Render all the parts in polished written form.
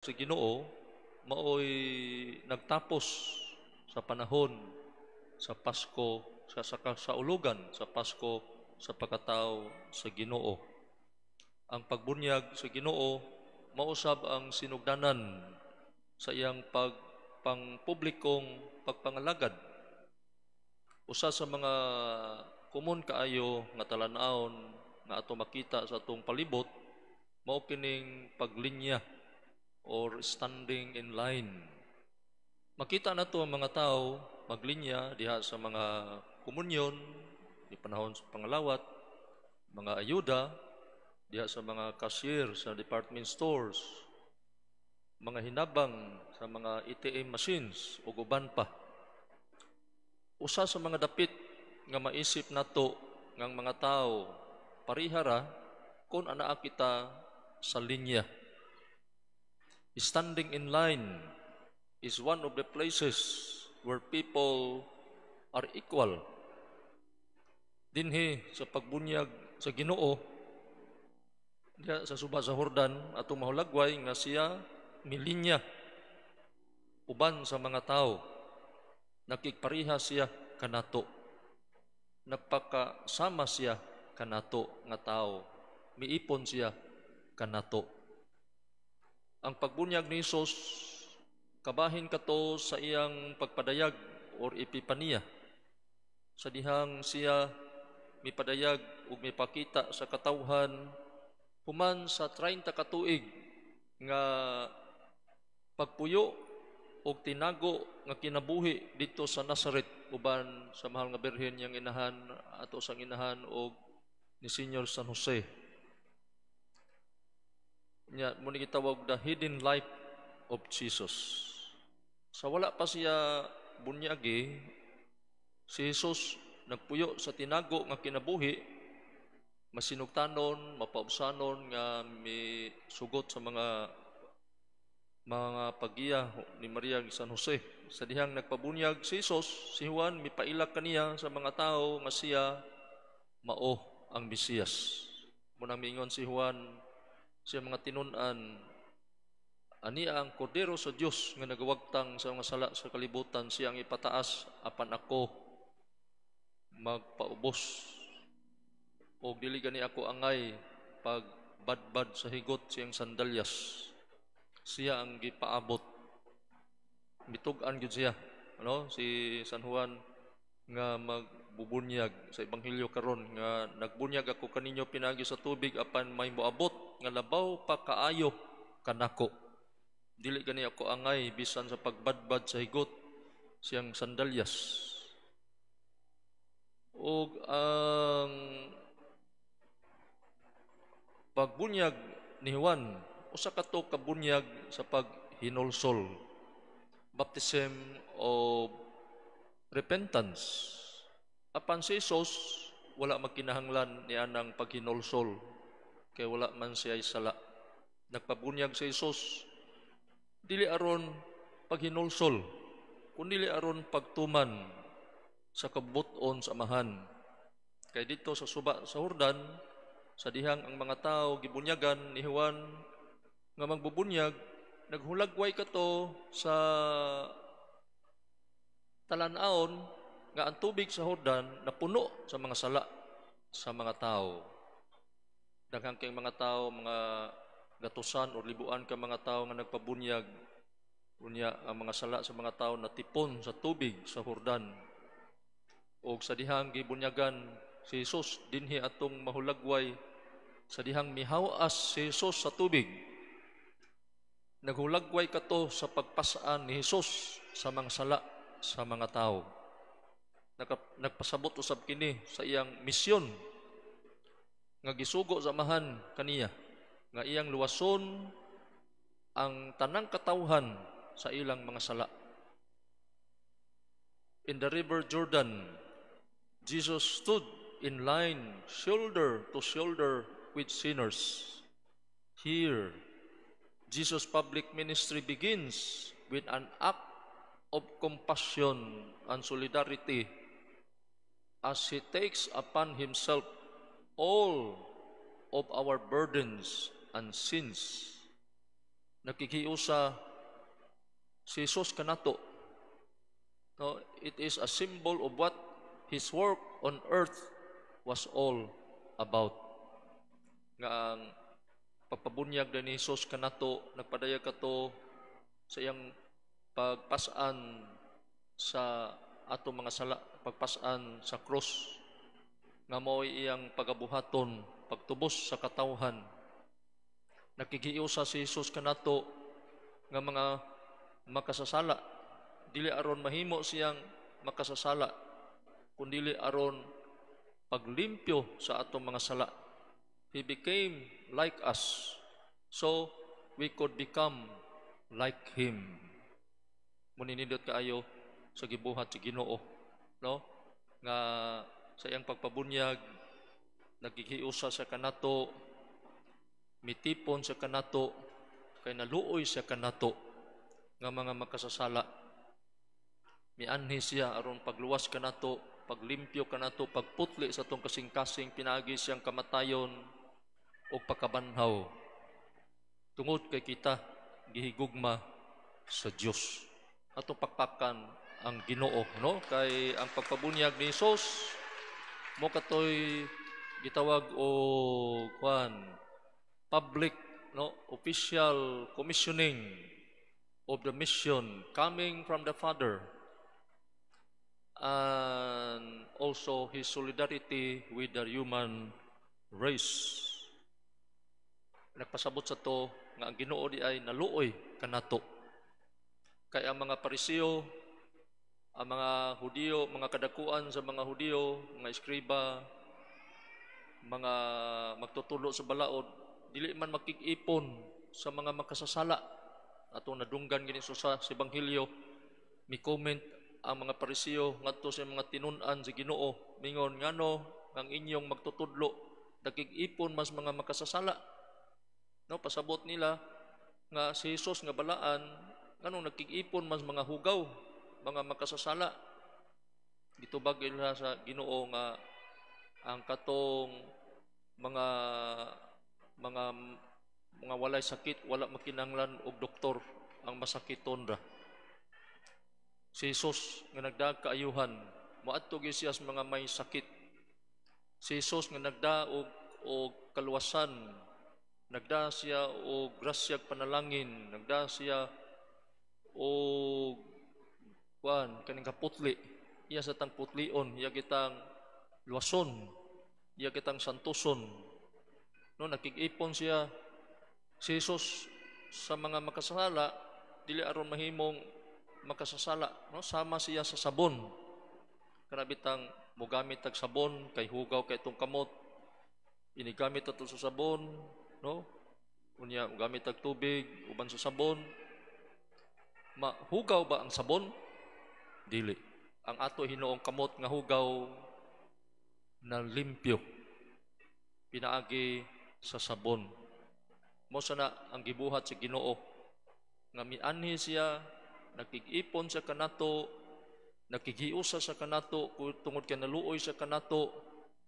Sa Ginoo maoy nagtapos sa panahon sa Pasko sa kasaulugan sa Pasko sa pagkatao sa Ginoo. Ang pagbunyag sa Ginoo mausab ang sinugdanan sa iyang pagpangpublikong pagpangalagad. Usa sa mga komon kaayo nga talan-awon nga ato makita sa atong palibot mao kining paglinya or standing in line. Makita nato ang mga tao maglinya diha sa mga komunyon, di panahon sa pangalawat, mga ayuda, diha sa mga cashier sa department stores, mga hinabang sa mga ATM machines ug uban pa. Usa sa mga dapit nga maisip nato ngang mga tao parihara kung anaa kita sa linya. Standing in line is one of the places where people are equal. Dinhi sa pagbunyag sa Ginoo diha sa suba sa Jordan, atong mahulagway nga siya milinya uban sa mga tao. Nakigpareha siya kanato. Nagpakasama siya kanato nga tao. Miipon siya kanato. Ang pagbunyag ni Hesus kabahin kato sa iyang pagpadayag or epipaniya. Sa dihang siya mipadayag ug mipakita sa katawhan human sa 30 ka tuig nga pagpuyo og tinago nga kinabuhi didto sa Nazaret uban sa mahal nga Birhen, iyang inahan, ato sang inahan og ni Senyor San Jose. Nya mao ni gitawag the hidden life of Jesus. Sa wala pa siya bunyagi, si Jesus nagpuyo sa tinago nga kinabuhi, masinugtanon, mapaubsanon nga mi sugot sa mga pagiya ni Maria ug San Jose. Sa dihang nagpabunyag si Jesus, si Juan mipailak kaniya sa mga tao nga siya mao ang Mesiyas. Mao nang miingon si Juan sa mga tinun-an, "Ania ang Kordero sa Dios nga nagawagtang sa mga sala sa kalibutan. Siya ang ipataas apan ako magpaubos og dili gani ako angay pag badbad sa higot siyang sandalyas. Siya ang gipaabot." Mitug-an gyud siya, ano, si San Juan nga magbubunyag sa ebanghelyo karon nga "Nagbunyag ako kaninyo pinaagi sa tubig, apan may moabot nga labaw pa kaayo kanako. Dili gani ako angay bisan sa pagbadbad sa higot siyang sandalyas." Ug ang pagbunyag ni Juan usa kato ka bunyag sa paghinulsol, baptism of repentance. Apan si Jesus wala magkinahanglan ni anang paghinulsol kay wala man siya sala. Nagpabunyag si Jesus dili aron paghinulsol kundi aron pagtuman sa kabubut-on sa Amahan. Kay didto sa suba sa Jordan, sa dihang ang mga tao gibunyagan ni Juan nga magbubunyag, naghulagway kato sa talan-awon nga ang tubig sa Jordan napuno sa mga sala sa mga tao. Daghan kay mga tao, mga gatusan o libuan ka mga tao nga nagpabunyag. Unya ang mga sala sa mga tao natipon sa tubig sa Jordan. Og sa dihang gibunyagan si Jesus, dinhi atong mahulagway sa dihang mihaw-as si Jesus sa tubig. Naghulagway kato sa pagpasaan ni Jesus sa mga sala sa mga tao. Nagpasabot usab kini sa iyang misyon nga gisugo sa Amahan kaniya nga iyang luwason ang tanang katawhan sa ilang mga sala. In the River Jordan, Jesus stood in line shoulder to shoulder with sinners. Here, Jesus' public ministry begins with an act of compassion and solidarity as he takes upon himself all of our burdens and sins. Nakikiusa si Jesus kanato. No, it is a symbol of what His work on earth was all about. Nga ang pagpabunyag ni Jesus kanato, nagpadayag kato sa iyang pagpasan sa atong mga sala, pagpasan sa cross, nga mao'y iyang pagabuhaton, pagtubos sa katawhan. Nakikiusa si Jesus kanato nga mga makasasala, dili aron mahimo siyang makasasala, kundili aron paglimpyo sa atong mga sala. He became like us so we could become like Him. Muninindot kaayo sa gibuhat sa Ginoo, no? Nga sa iyang pagpabunyag, nagkikiusa sa kanato, mitipon sa kanato, kay naluoy sa kanato nga mga makasasala. Mianhi siya aron pagluwas kanato, paglimpyo kanato, pagputli sa atong kasing-kasing pinaagi siyang kamatayon o pagkabanhaw. Tungod kay kita gihigugma sa Dios. Atong pakpakan ang Ginoo, no? Kay ang pagpabunyag ni Jesus mo katoy gitawag og kwan, public, no, official commissioning of the mission coming from the Father and also His solidarity with the human race. Nagpasabot sa to nga ang Ginoo di ay naluoy kanato. Kay ang mga Pariseo, ang mga Hudiyo, mga kadakuan sa mga Hudiyo, mga eskriba, mga magtutudlo sa balaod, dili man makig-ipon sa mga makasasala. Atong nadunggan gini sa Ebanghelyo, mi comment ang mga Pariseo ngadto sa mga tinun-an sa Ginoo, mingon, "Ngano ang inyong magtutudlo nakig-ipon mas mga makasasala?" No, pasabot nila nga si Jesus nga balaan, nganong nagkig-ipon mas mga hugaw, mga makasasala? Gitubag ila sa Ginoo nga ang katong mga walay sakit wala makinanglan og doktor, ang masakiton ra. Si Jesus nga nagdaag kaayuhan, moadto gyud siya sa mga may sakit. Si Jesus nga nagda og kaluwasan, nagda siya og grasyag panalangin, nagda siya og kuan, kaning kaputli, iya sa tang putlion, iya kitang luwason, iya kitang santuson. No, nakig-ipon siya si Jesus sa mga makasasala dili aron mahimong makasasala, no? Sama siya sa sabon. Kana bitang mogamit tag sabon kay hugaw kay itong kamot, inigamit ato sa sabon, no? Unya gamit tag tubig uban sa sabon. Mahugaw ba ang sabon? Dili. Ang ato hinuong kamot nga hugaw na limpyo pinaagi sa sabon. Mo sana ang gibuhat sa Ginoo nga mianhi siya, nakig-ipon sa kanato, nakigiusa sa kanato tungod kay naluoy sa kanato,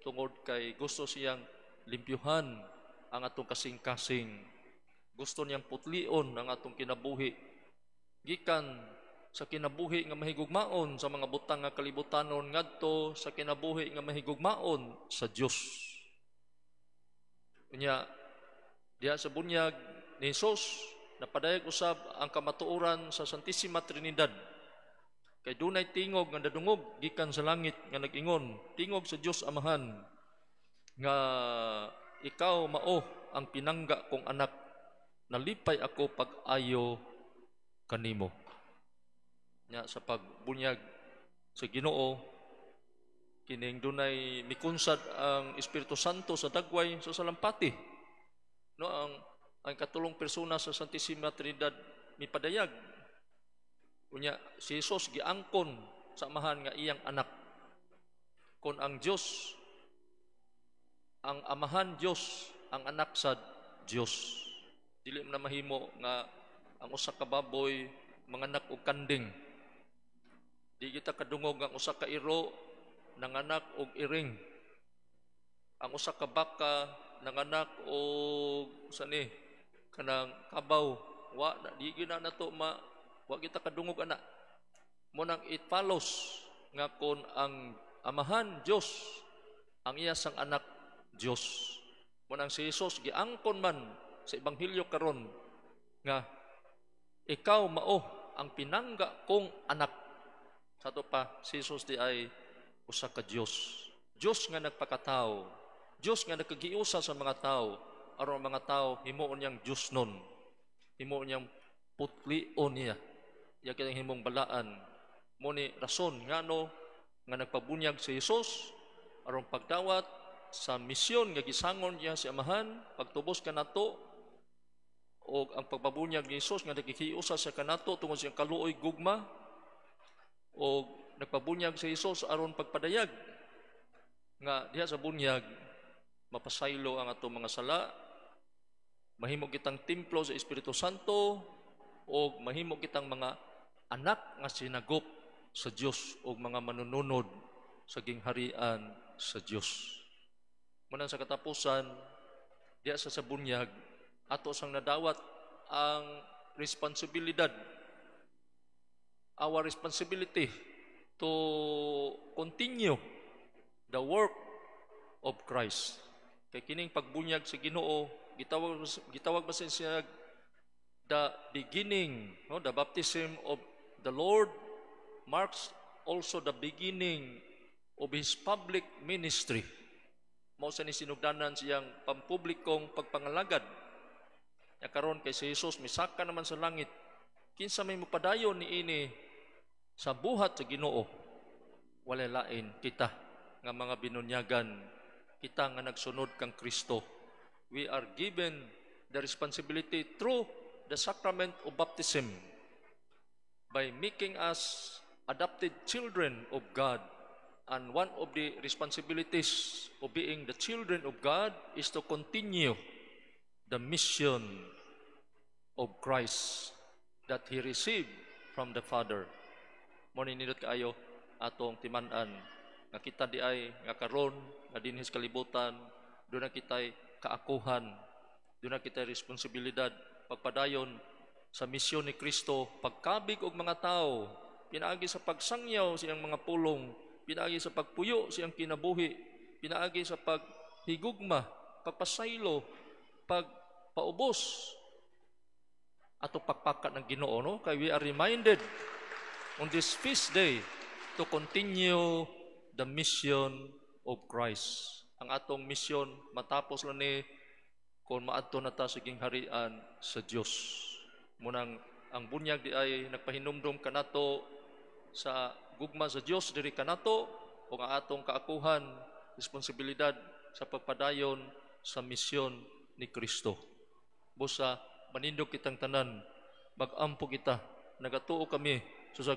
tungod kay gusto siyang limpyuhan ang atong kasing-kasing. Gusto niyang putlion ang atong kinabuhi. Gikan sa kinabuhi nga mahigugmaon sa mga butang nga kalibutanon ngadto sa kinabuhi nga mahigugmaon sa Dios. Unya diha sa bunyag ni Jesus, napadayag usab ang kamatuoran sa Santissima Trinidad. Kay dunay tingog nga nadungog gikan sa langit nga nag-ingon, tingog sa Dios Amahan nga, "Ikaw mao ang pinangga kong anak, nalipay ako pag-ayo kanimo." Nya sa pagbunyag sa Ginoo, kining dunay mikunsad ang Espiritu Santo sa dagway sa salampati. No, ang katulong persona sa Santissima Trinidad mipadayag. Unya si Jesus giangkon sa Amahan nga iyang anak. Kon ang Dios ang Amahan Dios, ang anak sa Dios. Dili man na mahimo nga ang usa ka baboy manganak og kanding. Di kita kadungog ang usa ka iro nanganak og iring. Ang usa ka baka nanganak og sa ni kanang kabaw. Wa na di gyud na nato ma wa kita kadungog ana. Mao nang it follows nga kon ang Amahan Dios, ang iya sang Anak Dios. Mao nang si Jesus giangkon man sa ebanghelyo karon nga ikaw mao ang pinangga kong anak. Sa ato pa, si Jesus diay usa ka Dios. Dios nga nagpakatao. Dios nga nagkagiusa sa mga tao aron ang mga tao himuon niyang Dios nun. Himuon niyang putlion niya. Iya kitang himong balaan. Mao ni rason ngano nga nagpabunyag si Jesus aron pagdawat sa misyon nga gisangon niya sa Amahan, pagtubos kanato, o ang pagpabunyag ni Jesus nga nakikiusa sa kanato tungod sa iyang kaluoy, gugma, o nagpabunyag si Jesus aron pagpadayag nga diha sa bunyag mapasaylo ang atong mga sala, mahimo kitang templo sa Espiritu Santo, o mahimo kitang mga anak nga sinagop sa Dios o mga manununod sa gingharian sa Dios. Mao nang sa katapusan, diha sa bunyag, ato sang nadawat ang responsibilidad, our responsibility to continue the work of Christ. Kay kining pagbunyag sa Ginoo, gitawag ba siya the beginning, no? The baptism of the Lord marks also the beginning of his public ministry. Mao sa ni sinugdanan siyang pampublikong pagpangalagad. Ya karon kay si Jesus misaka naman sa langit, kinsa may mopadayon niini sa buhat sa Ginoo? Wala lain kita nga mga binunyagan, kita nga nagsunod kang Kristo. We are given the responsibility through the sacrament of baptism by making us adopted children of God. And one of the responsibilities of being the children of God is to continue the mission of Christ that He received from the Father. Mao ni nindot kaayo atong timan-an nga kita diay nga karon nga dinhi sa kalibutan, duna kitay kaakuhan, duna kitay responsibilidad pagpadayon sa misyon ni Kristo, pagkabig og mga tao pinaagi sa pagsangyaw siyang mga pulong, pinaagi sa pagpuyo siyang kinabuhi, pinaagi sa paghigugma, pagpasaylo, pagpaubos ato pakpakan ng Ginoo, no? Kay we are reminded on this feast day to continue the mission of Christ. Ang atong misyon matapos lang ni kung maadto na ta sa gingharian sa Dios. Mao nang ang bunyag diay nagpahinumdum kanato sa gugma sa Dios diri kanato o ang atong kaakuhan, responsibilidad sa pagpadayon sa misyon ni Kristo. Busa manindog kitang tanan, mag-ampo kita, nagatuo kami sa